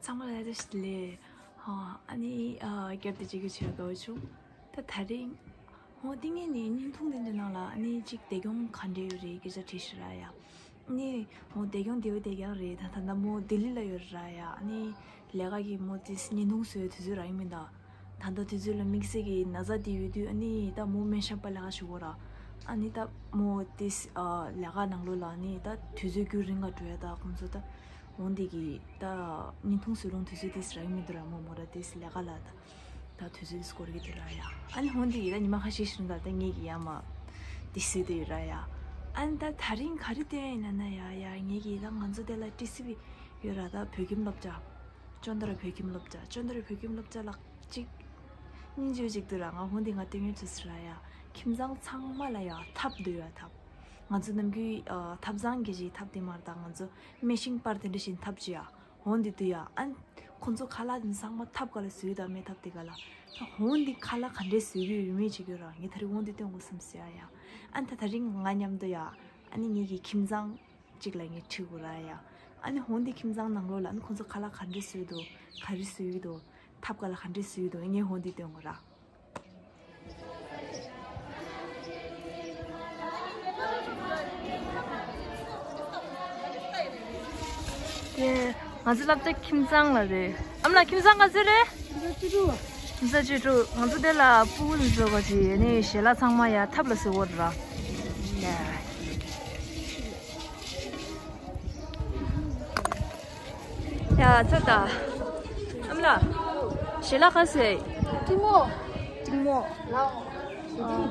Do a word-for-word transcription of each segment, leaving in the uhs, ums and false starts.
ཚང་མ་ལ་བཀྲ་ཤིས་བདེ་ལེགས། ཨ་ནི་ཨ་རྒྱབ་དེ་གཅིག་གི་ཆེད་དགའ་བོ་བྱུང་། ད་དེ་རིང་ཧོ་ཏིང་ངེ་ནི་བརྙན་ཐུང་དེ་འདྲ་ནང་ལ་ཨ་ནི་གཅིག་བདེ་སྐྱོང་ག་འདྲ་ཡོད་རེད་སྐད་ཆ་དྲིས་ཤི་ར་ཡ། ཨ་ནི་ཧོ་བདེ་སྐྱོང་དེ་བོ་བདེ་སྐྱོང་རེད། ད་ད་ད་མོ་ལྡི་ལི་ལ་ཡོད་ར་ཡ། ཨ་ནི་ལས་ཀ་གི་མོ་དེ་བརྙན་ཐུང་བཟོའི་དུས་ཚོད་རག་གི་མི་འདུག་ད་ལྟ་དུས་ཚོད་ལ་དམིགས་བསལ་གྱི་ན་ཚ་དེ་ཡོད་དུས་ཨ་ནི་ད་མོ་སྨན་ཞབས་པ་ལས་ཀ་ཞུ་གོ་ར། ཨ་ནི་ད་མོ་དེ་ཨ་ལས་ཀ་ནང་ལོགས་ལ་ཨ་ནི་ད་དུས་ཚོད་རྒྱུན་རིང་ག་འགྲོ་ཡ། ད་ཁོང་ཚོ་ད་འོང་དེ་གི་ད་བརྙན་ཐུང་བཟོ་རུང་དུས་ཚོད་དེ་རག་གི་མི་འདུག་ར། མོ་མོ་ར་དེ་ལས་ཀ་ལ་ད་ད་དུས་ཚོད་དེ་འགོར་གི་འདུག་ར་ཡ། ཨ་ནི་འོང་དེ་གི་ད་ཉི་མ་ཁ་ཤས་ཤིག་རིང་ད་ད་ངེད་ཀྱི་ཡ་མ་དེ་སུས་དེ་ཡོད་ར་ཡ། ཨ་ནི་ད་དེ་རིང་ག་རེ་སྟོན་ཡ་ཡིན་ན་ན་ཡ་ཡ་ངེད་ཀྱི་ད་ང་ཚོ་དེ་ལ་ཏི་སི་བི་ཡོད་ར། ད་བོད་ཁྱིམ་སློབ་གྲྭ། ཅོན་ཏ་ར་བོད་ཁྱིམ་སློབ་གྲྭ། ཅོན་ཏ་ར་བོད་ཁྱིམ་སློབ་གྲྭ་ལགས་གཅིག་སྙིང་རྗེ་གཅིག་འདུག་ར། ང་ཧོན་དེ་ང་སྟོན་ཡོད་ཚོད་ཟེར་ར་ཡ། ཁྱིམ་ཚང་ཚང་མ་ལ་ཡ་ཐབ་འདུག་ཡ། ཐབ། ང་ཚོ་ནམ་རྒྱུན་ཨ་ཐབ་ཚང་གི་ཅིག་ཐབ་དེ་མར་ད་ང་ཚོ་སྨན་ཤིང་པར་དེ་འདྲ་བཞིན་ཐབ་ཅིག་ཡ། ཧོན་དེ་འདུག་ཡ། ཨན་ཁོང་ཚོ་ཁ་ལག་དེ་ཚང་མ་ཐབ་ག་ལ་བཟོས་ད་མེ་ཐབ་དེ་ག་ལ། ད་ཧོན་དེ་ཁ་ལག་ག་འདྲས་བཟོས་ཀྱི་ཡོད་མེད་ཅིག་ཡོད་ར། ངས་ད་རིང་ཧོན་དེ་སྟོན་དགོས་བསམ་ཟེར་ཡ་ཡ། ཨན་ད་ད་རིང་ང་མཉམ་དུ་ཡ། ཨ་ནི་ངེད་ཀྱི་ཁྱིམ་ཚང་གཅིག་ལ་ངས་ཁྲིད་དགོས་ར་ཡ། ཨ་ནི་ཧོན་དེ་ཁྱིམ་ཚང་ནང་ལོགས་ལ་ཨ་ནི་ཁོང་ཚོ་ཁ་ལག་ག་འདྲས་བཟོས་འདུག་ག་རེ་བཟོས་ཀྱི་འདུག་ཐབ་ག་ལ་ག་འདྲས་བཟོས་ཀྱི་འདུག་ངས་ཧོན་དེ་སྟོན་དགོས་ར། དེ་ང་ཚོ་སློབ་གྲྭ་ཁྱིམ་ཚང་ལ་རེད། ཨ་མ་ལགས་ཁྱིམ་ཚང་ག་ཚོད་རེད། ཁྱིམ་ཚང་བཅུ་དྲུག་ང་ཚོ་དེ་ལ་སྤུ་གུ་ཚོ་བ་ཅི་ནི་ཞལ་ལག་ཚང་མ་ཡ་ཐབ་ལ་བཟོ་དགོས་ར། ཡ་ཚོད་ད། ཨ་མ་ལགས། ཞལ་ལག་ག་ཚོད། གཏིང་མོ། གཏིང་མོ། ལའོ། ཨ།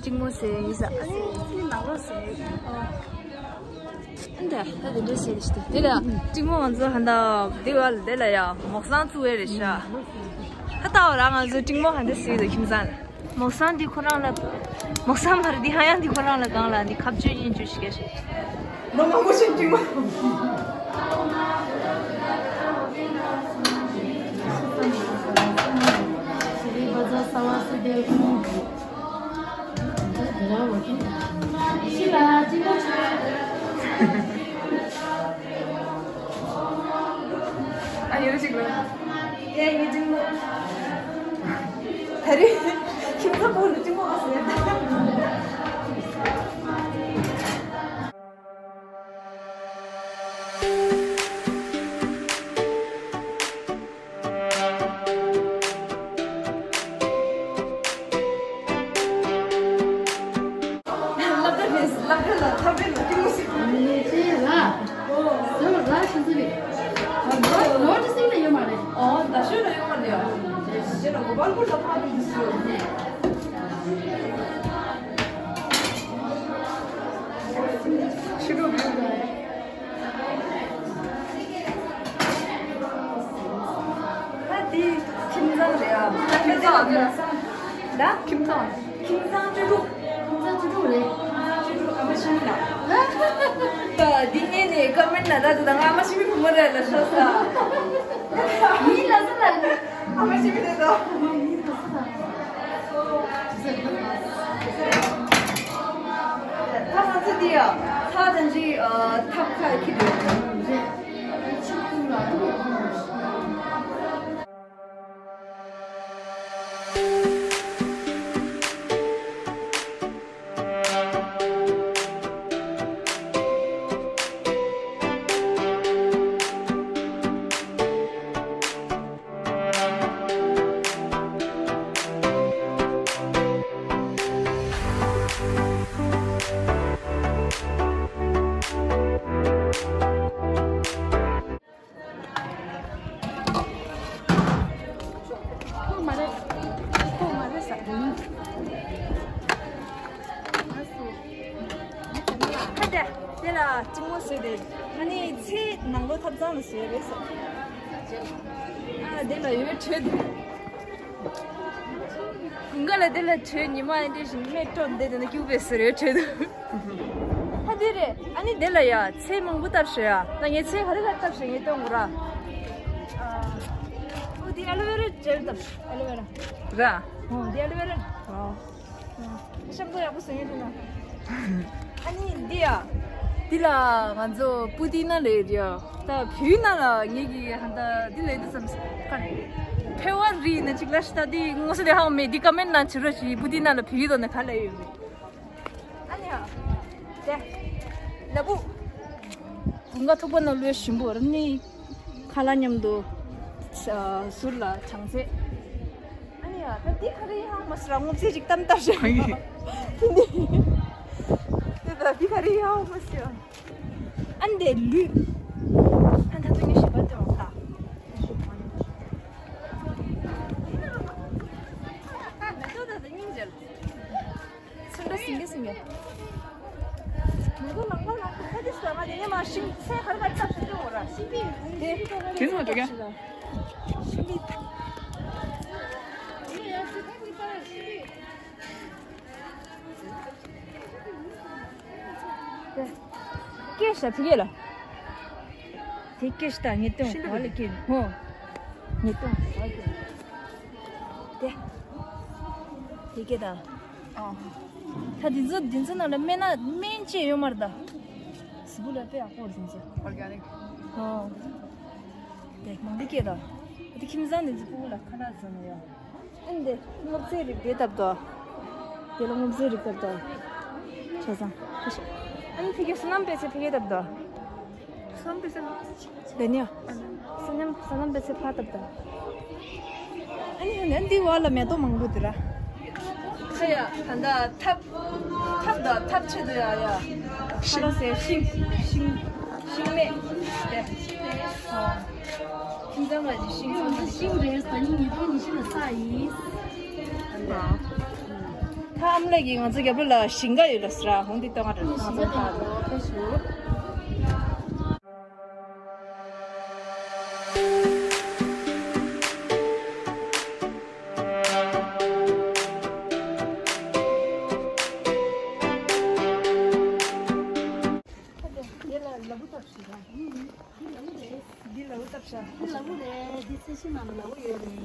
གཏིང་མོ་ཟེར་ཡིན་ས། ཨ་ནི་ནང་ལོགས་ཟེར། ཨ་འདྲ་ད་དེ་འདྲ་ཟེར་ཞིག་དེ་ལ་གཏིང་མོ་ང་ཚོ་ཧ་འདའ་དེ་བ་ལ་དེ་ལ་ཡ་མོག་སང་བཙུགས་ཡས་རེད་ཤག་ད་ལྟ་བ་ར་ང་ཚོ་གཏིང་མོ་ཧ་འདྲ་ཟེར་དུ་ཁྱིམ་ཚང་ལ། མོག་སང་འདི་ཁོ་རང་ལ། མོག་སང་མ་རེད། འདི་ཧ་ཡང་འདི་ཁོ་རང་ལ་སྒང་ལ་འདི་ཁ་གཅོད་ཡིན་བཅུ་ཞིག་ག་ཞིག་ལོ་མང་པོ་ཞིག་འགྲིག་མ། ཨ་ཡོད་ཅིག་ལ། ཡ་ཡི་ཅིག་ལ། ད་རེས་ཁྱིམ་ཚང་བོ་ལ་ཅིག་མོ་ཨ་སི་ཡ། ལབ་ད་མེད། ལབ་ད་ལ་ཐབ་རེད་ལ་ཏིང་མོ་ཟེར། ནེ་ཅི་ལ། ཟེར་བ་ལ་ཤིང་ཚི་རེད། ནོར་ནོར་ཏི་སིང་ལ་ཡོད་མ་རེད། ཨོ་ད་ཤོད་ལ་ཡོད་མ་རེད་ཡ། ཤེས་ལ་གོ་པལ་པུར་ལ་ཕ་གི་ཟེར། ཤི་རུ་རེད། ད་དེ་ཁྱིམ་ཚང་རེད་ཨ། ད་ཁྱིམ་ཚང་རེད་ཨ། ད་ཁྱིམ་ཚང་། ཁྱིམ་ཚང་བཅུ་དྲུག་ཁྱིམ་ཚང་བཅུ་དྲུག་རེད། ཁྱིམ་ཚང་བཅུ་དྲུག་ཨ་མ་ཤི་མི་ལ། ད་འདི་ངས་ནས་ཀ་མེན་ན་ད་ད་ང་ཨ་མ་ཤི་མི་བུ་མོ་རེད་ལ་ཤོད་ས། མི་ལ་ས་ལ། ཨ་མ་ཤི་མི་རེད་དོ། ད་ང་ཚོ་འདི་ཡ་ཚ་དང་ཅི་ཐབ་ཁ་ཁྱི་དེ། ཁོ་མ་རེད། ཁོ་མ་རེད་ས། ཁ་དེ་དེ་ལ་གཅིག་མོ་བཟོས་ཏེ། ཨ་ནི་ཚེ་ནང་ལོ་ཐབ་ཚང་ལ་བཟོས་རེད་ས། ཨ་དེ་ལ་ཡོད་བྲོས་འདུག་དགུན་ཁ་ལ་དེ་ལ་བྲོས། ཉི་མ་ཨེ་འདྲས་ཤིང་མེ་སྤྲོ་འདེད་དེ་ན་སྐྱུག་པའི་ཟེར་ཡོད་བྲོས་འདུག་ད་དེ་རེད། ཨ་ནི་དེ་ལ་ཡ་ཚལ་མང་པོ་བཏབ་ཤག་ཡ། ད་ངས་ཚལ་ག་རེ་ག་རེ་བཏབ་ཤག་ངས་སྟོན་དགོས་ར། ཨ། ཨོ་དེ་ཨ་ལོ་ཝེ་ར་ཇེལ་བཏབ་ཤག་ཨ་ལོ་ཝེ་ར། ར། ཨོ་དེ་ཨ་ལོ་ཝེ་ར། ཨོ། ཤམ་ཐབས་ཡག་པོ་བཟོས་ཡོད་ན། ཨ་ནི་འདི་ཡ། འདི་ལ་ང་ཚོ་པུ་ཏི་ན་ལབ་ཡོད་ཡ། ད་བོད་ནང་ལ་ངེད་ཀྱི་ཧ་ད་འདི་ལབ་འདི་ཙམ་ཁ་ནས། ཕེ་བ་རི་ན་ཅིག་ལ་ཤི་ད་འདི་ངོ་སོ་ལས་ཧ་མེད། འདི་ཀ་མེན་ན་བྱི་རོ་ཞིག་པུ་ཏི་ན་ལ་བོད་ཡིག་ཐོག་ནས་ག་ལབ་ཡོད་མེད། ཨ་ནི་ཡ། དེ། ལ་ཕུག་དགུན་ཁ་ཐུག་པ་ན་ལོས་ཞིམ་པོ་ར་ནི། ཁ་ལག་མཉམ་དུ། ཨ། ཟུར་ལ་གྲང་ཚད། ཨ་ནི་ཡ་ད་འདི་ག་རེ་ཡིན་ཧ་མ་སི་ར་སྔོ་ཚལ་ཅིག་གཏམ་བཏབ་ཤག་འདི་ད་འདི་ག་རེ་ཡིན་ཧ་མ་སི་ར། ཨ་འདི་ལུས། ཨ་ད་དུང་ངས་ཞིམ་པ་སྟོན་འོང་ད། མེ་ཏོག་ད་ད་སྙིང་རྗེ། ཚོན་ཁྲ་ཟིང་གེ་ཟིང་གེ། མེ་ཏོག་ལང་ལང་ལང་ཁ་དེ་ཟ་མ་དེ་ནས་མ་ཤིང་ཚལ་ཁ་ཁ་ལྟ་ཞིག་འགྲོ་ར། ཤིང་པི་དེ་དེ་ནི་མ་འགྲོ་ཀྱང་། ཤིང་པི། དེ་སྐད་ཤ་ཕི་གེ་ལ། དེ་སྐད་ཤ་ད་ངེས་དོན་ཤིང་པི་བ་ལ་སྐད་ཧོ། ངེས་དོན་བ་ལ་སྐད། དེ། དེ་སྐད་ད། ཨོ། ད་འདི་ཚོ་འདི་ཚོ་ནང་ལ་སྨན་སྣ་སྨན་ཅེས་ཡོད་མ་རེད་ད། གཟི་བུ་ལ་དཔེ་ཡག་པོ་རེད་འདི་ཚོ། ཨོར་ག་ནིག་ཨོ། དེ་མང་པོ་སྐད་ད། དེ་ཁྱིམ་ཚང་འདི་ཚོ་ཕྲུ་གུ་ལ་ཁ་ལག་བཟོ་ནས་ཡོད། ཨ་ནི་དེ་སྔོ་ཚལ་རིགས་དེ་བཏབ་དོ། དེ་ལ་སྔོ་ཚལ་རིགས་བཏབ་དོ། བྱས་ཙང་། ཨ་ནི་ཕ་གི་བསོད་ནམས་པད་ཚལ་ཕ་གི་བཏབ་དོ། བསོད་ནམས་པད་ཚལ། དེ་ནས། བསོད་ནམས་བསོད་ནམས་པད་ཚལ་ཕར་བཏབ་ད། ཨ་ནི་ཡང་ན་འདི་བ་ལ་མེ་ཏོག་མང་པོ་འདུག་ར། ཁ་ཡ་ད་ལྟ་ཐབ་ཐབ་དང་ཐབ་ཆེད་དུ་ཡ་ཡ། ཁ་ལ་ཟེར་ཤིང་ཤིང་ཤིང་མེད་དེ། ཨ། ཁྱིམ་ཚང་ལ་ཅིག་ཤིང་ཚང་ཤིང་རེད། ད་ནི་ཉིས་སྟོང་ཉི་ཤུ་ལ་ས་ཡིན། ཨ། ད་ཨ་མ་ལགས་ཀྱིས་ང་ཚོ་རྒྱབ་ལོགས་ལ་ཞིང་ཁ་ཡོད་ལ་ཟེར་ར། འོང་འདི་ལྟ་ང་འདྲ་ང་ཚོ་ད་ལྟ་ཕེབས་ཤོག་འདི་ལ་ལ་བུ་བཏབ་ཤིག་ར། འདི་ལ་བུ་རེད། འདི་ལ་བུ་བཏབ་ཤག་འདི་ལ་བུ་རེད། འདི་ཚེ་ཤིང་ནང་ལ་ལ་བུ་ཡོད་རེད།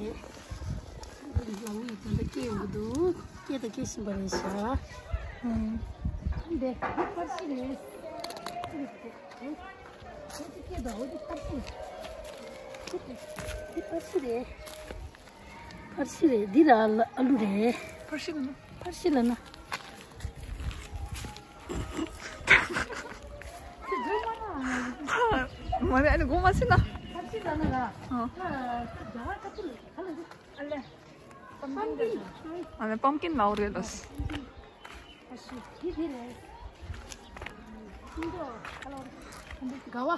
འདི་ལ་བུ་ཡོད་ཙང་ད་སྐྱེ་ཡོང་གི་འདུག་སྐྱེ་དང་སྐྱེ་བཞིན་པ་རེད་ཤག་ཨང་། འདི་འདི་པར་ཤིང་རེད། འདི་འདི་སྐྱེ་དང་འོ་འདི་པར་ཤིང་། འདི་འདི་འདི་པར་ཤིང་རེད། ཕར་ཤི་རེད། འདི་ལ་ཨ་ལུ་རེད། ཕར་ཤི་ལ་ན། ཕར་ཤི་ལ་ན། མ་རེད། ཨ་ནི་སྒོ་མ་ཕྱེ་ན། ཕར་ཤི་ལ་ན་ལ། ཨ། ད་རྒྱ་གར་ཁ་ཐུག་ལ་ཁ་ལ་འདི་ཨ་ལེ། ཨ་ལེ་པམ་ཀིན་ལའོ་རེད་ལ། ཨ་ཤི་དེ་དེ་རེད། ཤིང་ཏོག་ཨ་ལོ། ག་བ།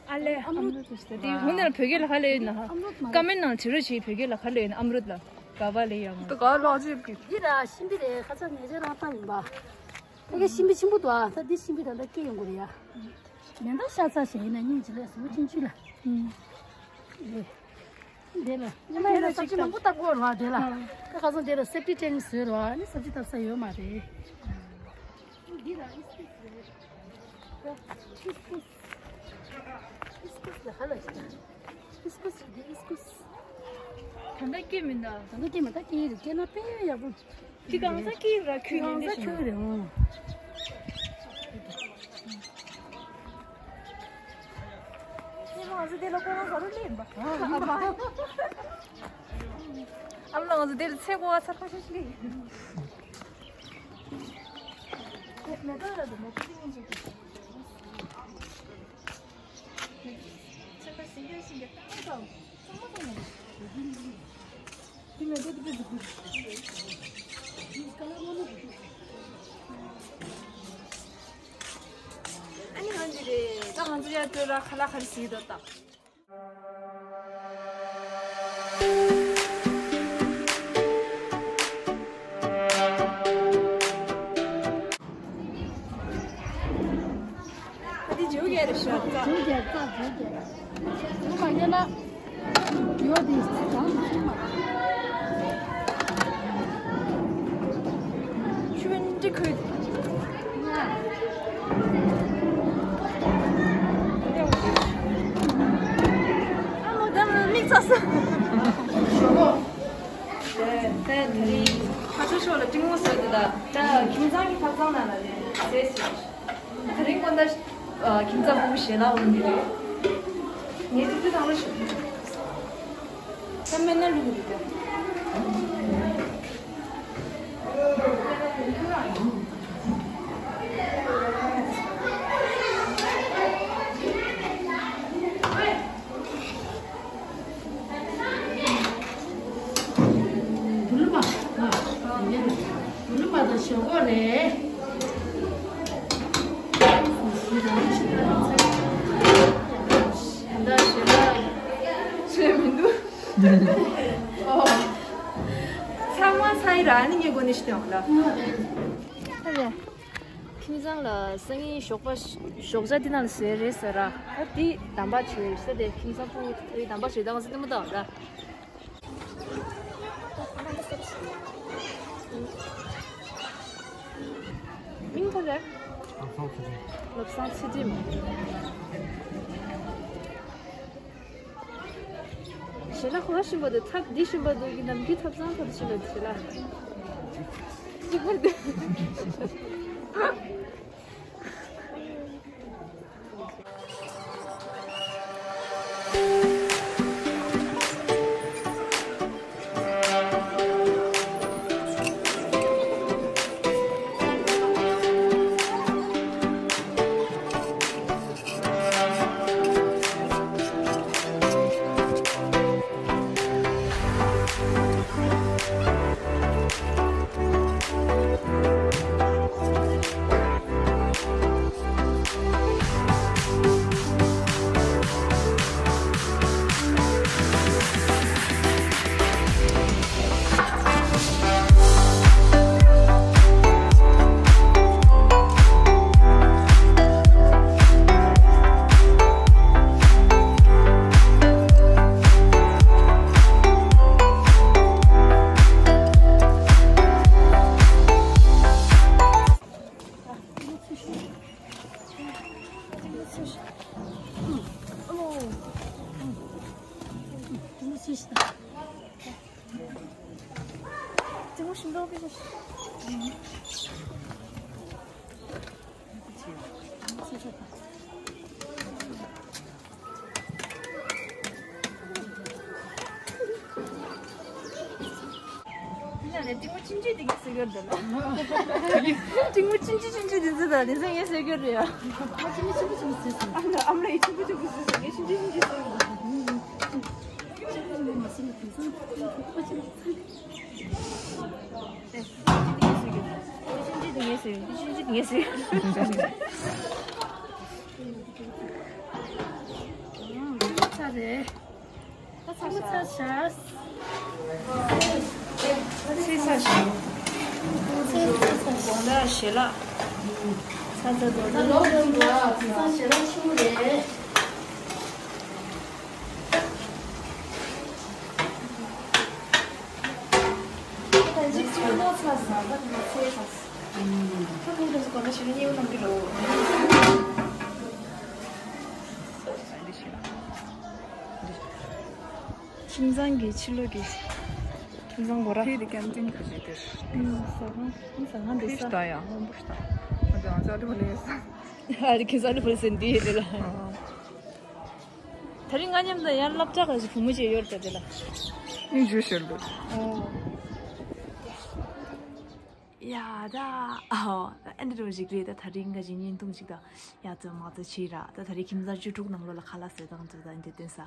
ཨ་ལེ། ཨམ་རུ་ཏི་ཤི་ཏ། དེ་ཧུན་ནར་བོད་སྐད་ལ་ཧ་ལས་ཡོད་ན་ཧ། ཨམ་རུ་ཏི་མ་རེད། ཀ་མེན་ནང་བྱེད་རོགས་བྱེད། བོད་སྐད་ལ་ཧ་ལས་ཡོད་ན་ཨམ་རུ་ཏི་ལ་ག་བ་ལས་ཡང་། ད་ག་ལོ་ཅི་གི། འདི་ར་ཤིང་པི་རེད། ཁ་ཚ་ཉེ་ཆར་རང་བཏང་ཡིན་པ། ད་ག་ཤིང་པི་ཆེན་པོ་འདུག་ཨ། ད་འདི་ཤིང་པི་ད་ལྟ་སྐྱེ་ཡོང་གི་རེད་ཡ། མེ་མདའ་ཤ་ཚ་ཞིག་ཡིན་ན་སྙིང་རྗེ་ལས་སུ་ཅིན་ཅུ་ལ། ཨུམ། དེ་ལ། ཉི་མ་ཡིན་ན་སབ་ཇི་མང་པོ་བཏབ་དགོས་རེད་བ་དེ་ལ། ཨ། ད་ཁ་སང་དེ་ལ་སེབ་ཊི་ཊེང་བཟོས་རེད་བ། ཨ་ནི་སབ་ཇི་བཏབ་ས་ཡོད་མ་རེད། འདི་ལ་ཨིས་ཀུས་རེད། ད་ཨིས་ཀུས། ཨིས་ཀུས་ལ་ཧ་ལ་ཞིག་ཨིས་ཀུས་འདི་ཨིས་ཀུས། ད་ལྟ་སྐྱེ་མི་འདུག་ད་ལྟ་སྐྱེ་མི་འདུག་སྐྱེ་ཡི་རེད། སྐྱེ་ན་དཔེ་ཡག་པོ། ཁྱི་གང་ས་ཁྱི་ར་ཁྱོད་ཉིན་ཁྱི་གང་ས་ཁྱོད་རེད་འོང་། ཁྱི་མ་ང་ཚོ་དེ་ལ་ཀོ་རང་ཟ་རུ་ལེན་པ། ཨ་མ། ཨ་མ་ལགས་ང་ཚོ་དེ་ལ་ཚེ་གོ་བ་ཚ་ཁ་ཤས་ཤིག་ལེན། མེ་ཏོག་ར་དུ་མེ་ཏོག་ཅི་ཉིན་ཅིག་ཚེ་ཁ་ཤིང་རྒྱ་ཤིང་རྒྱ་ཏང་ཏང་ཚང་མ་ཚང་མ་རེད། ཨ་ནི་ང་འདི་རེད། ད་ང་ཚོ་ཡར་སྤྲོད་ར་ཁ་ལག་ག་རེ་ཟིག་འདུག་ད། ཨ་དེ་ཇོ་རྒྱལ་རེད་ཤག་ཇོ་རྒྱལ་རྩ་ཇོ་རྒྱལ། ཇོ་མ་རྒྱལ་ལ། ཡོད་དེ་རྩ་གང་དུ་ཆུང་མ། ཆུ་བན་འདི་ཁོས། ཨ་མོ་ད་མིག་ཚ་ས། ཁ་ཆོ་ཤོག་ལ་ཏྲིང་མོ་བཟོས་འདུག་ད་ད་ཁྱིམ་ཚང་གི་ཐབ་ཚང་ནང་ལ་ནས་ཟས་ཟོས། ད་རིང་དགོང་དག་ཁྱིམ་ཚང་སྤུ་གུ་ཞལ་ལག་འོང་གི་རེད། ངས་ཅིག་ཅིག་དང་ལོ་ཞུ། ད་སྨན་སྣ་བླུགས་འདུག་ད། འབུལ་མ། འབུལ་མ་དང་ཞོག་ཁོག་རེད། འདི་ཞེ་ལ་ཆོས་མི་འདུག་ཨོ། ཚང་མ་ཚང་ཡི་ར་ནི་ངའི་སྒོ་ནས་ཤི་དེ་འོང་ལ། ཁྱིམ་ཚང་ལ་སང་ཉིན་ཞོགས་པ་ཞོགས་ཇ་འདི་ནང་ལ་བཟོས་རེད་ཟེར་ར། ཨ་འདི་དམ་པ་བྱོས་ས་དེ་ཁྱིམ་ཚང་ཕྲུ་གུ་དེ་དམ་པ་བྱོས་དང་ཟེར་དེ་མོ་དང་ར། མིང་ག་རེ། བློ་བཟང་ཚུལ་ཁྲིམས། ཞེ་ན་ཁོ་ཤིན་པ་དུ་ཐབས་འདི་ཤིན་པ་དུ་གི་ནམ་རྒྱུན་ཐབས་བཟང་ཐབས་ཤིན་པ་དུ་ཞེ་ན། གཅིག་པར་དུ། ཡིན་ན་ནས་ཏིང་མོ་ཅིན་ཅི་དེ་གས་ཟེར་གྱི་རེད་ལ། ཏིང་མོ་ཅིན་ཅི་ཅིན་ཅི་དེ་ཚོ་དང་དེ་ཚོ་ངས་ཟེར་གྱི་རེད་ཡ། ཨ་ལ་ཨམ་ལ་ཡི་ཆུང་པོ་ཆུང་པོ་ཟེར་ཟེར་ངས་ཅིན་ཅི་ཅིན་ཅི་ཟེར་གྱི་རེད། ཅིན་ཅི་ཅིན་ཅི་མ་ཟེར་ན་དེ་ཚོ་ཁོ་ཁོ་ཅིན་ཅི་ཟེར། ཨེ་ཅིན་ཅི་དེ་ངས་ཟེར་གྱི་རེད། ཅིན་ཅི་དེ་ངས་ཟེར་གྱི་རེད། ཅིན་ཅི་དེ་ངས་ཟེར་གྱི་རེད། ཚ་རེད། ཚ་ཚ་ཤ། ཚེ་ཚ་ཤ། ཚེ་ཚ་ཤ། དགོང་དག་ཞལ་ལག་ཚ་ཚ་དགོང་དག་ལོ་ལོ་ལ་ཚ་ཞལ་ལག་ཆུ་རེད། ད་འཇིགས་ཆུ་ལོ་ཚ་ས་ད་ཚེ་ཚ་ས། ཁྱོད་ཁོང་ཚོ་དགོང་དག་ཞལ་ལག་མཉེས་པོ་གནང་གི་རེད། ཁྱིམ་ཚང་གི་ཕྱི་ལོགས་ཀྱི་ཁྱིམ་ཚང་སྒོ་ར། ཕྱི་དེ་ཀེན་ཊིན་ག་ཞིག་དེར། ཨུམ་ཟ་ཁང་ཟ་ཁང་དེ་ཕྱི་ས། ད་ཡང་སྔོན་པོ་ཞིག་དང་། ང་ཚོ་ང་ཚོ་ཨ་ལུ་ཕ་ལུ་ཡོད་ས། ཨ་རི་ཁྱིམ་ཚང་ཨ་ལུ་ཕ་ལུ་ཟེར་འདི་ཡོད་དེ་ལ། ད་རིང་ང་མཉམ་དུ་ཡང་སློབ་གྲྭ་ག་ཞིག་བུ་མོ་ཅིག་ཡོད་རེད་དེ་ལ། ཨིན་ཇུ་ཤེར་འདུག་ཨོ། ཡ་ད། ཨོ། ཨ་འདི་རུ་ཞིག་རེད་ད། ད་རིང་ང་ཞིག་བརྙན་ཐུང་ཞིག་དང་ཡ་ཙོ་མ་ཙོ་བྱས་ར། ད་ད་རིང་ཁྱིམ་ཚང་བཅུ་དྲུག་ནང་ལོགས་ལ་ཁ་ལག་བཟོས་སྟངས་ཚོ་ད་འདི་སྟོན་ས།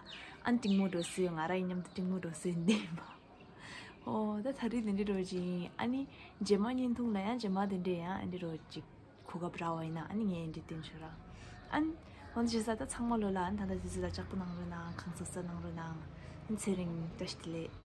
ཨ་ནི་ཏིང་མོ་འགྲོ་སྲིད་ང་ར་ཡིན་མཉམ་དུ་ཏིང་མོ་འགྲོ་སྲིད་འདི་ཡིན་པ། ཨོ་ད་ད་རིང་འདི་འདྲ་རོ་ཅིག་ཨ་ནི་རྗེས་མ་བརྙན་ཐུང་ལ་ཡང་རྗེས་མ་འདི་འདྲས་ཡང་ཨ་འདི་རོ་ཅིག་གོ་སྐབས་རག་པ་ཡིན་ན་ཨ་ནི་ངས་འདི་སྟོན་ཆོག་ར། ཨ་ནི་འོན་ཏེ་བྱས་ཙང་ད་ཚང་མ་ལོ་ལ་ཨ་ནི་ད་ལྟ་དུས་ཚོད་ལ་ལྕགས་པོ་གནང་རོགས་གནང་། གང་ཟག་ས་གནང་རོགས་གནང་། ཨ་ནི་ཚེ་རིང་བཀྲ་ཤིས་བདེ་ལེགས།